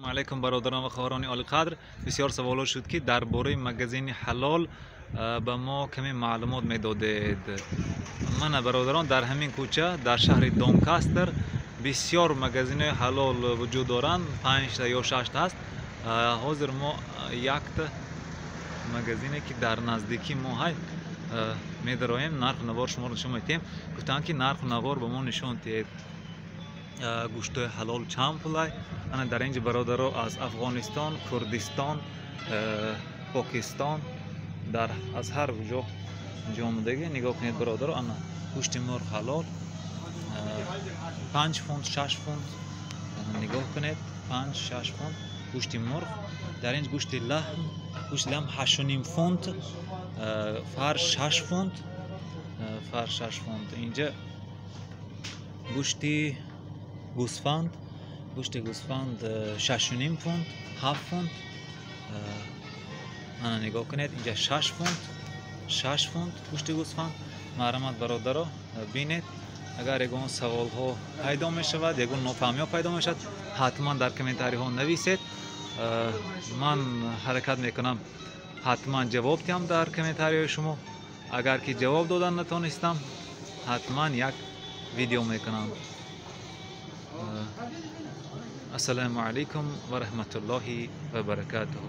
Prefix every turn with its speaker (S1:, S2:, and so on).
S1: Алайкум, бародарон ва хоҳарони олиқадр. Бисёр саволҳо шуд, ки дар бораи магазини ҳалол ба мо каме маълумот медодед. Мана, бародарон, дар ҳамин кӯча, дар шаҳри Донкастер, бисёр магазинҳои ҳалол вуҷуд доранд, панҷта ё шашта ҳаст. Ҳозир мо якта магазине, ки дар наздикии мо ҳай, медароем, нарху навор шуморо нишон медиҳем. Гуфтанд, ки нарху навор ба мо нишон диҳед, гӯштҳои ҳалол чанд пулай. Ана, дар инҷа бародаро аз Афғонистон, Курдистон, Покистон, дар аз ҳар ҷо инҷо омадагӣ. Нигоҳ кунед, бародаро, ана, гӯшти мурғ ҳалол 5 фунт, 6 фунт. Нигоҳ кунед, 5-6 фунт гӯшти мурғ. Дар инҷ гӯшти лаҳм, гӯшти лаҳм 8,5 фунт, фарш 6 фунт, фарш 6 фунт. Инҷа гӯшти гӯсфанд, гӯшти гӯсфанд 6,5 фунт, 7 фунт. Ана, нигоҳ кунед, инҷа 6 фунт, 6 фунт гӯшти гӯсфанд. Марҳамат, бародаро, бинед. Агар ягон саволҳо пайдо мешавад, ягон нофаҳмиҳо пайдо мешавад, ҳатман дар комментариҳо нависед. Ман ҳаракат мекунам, ҳатман ҷавоб диҳам дар комментариҳои шумо. Агар ки ҷавоб додан натонистам, ҳатман як видео мекунам. Ассалому алайкум ва раҳматуллоҳи ва баракатуҳ.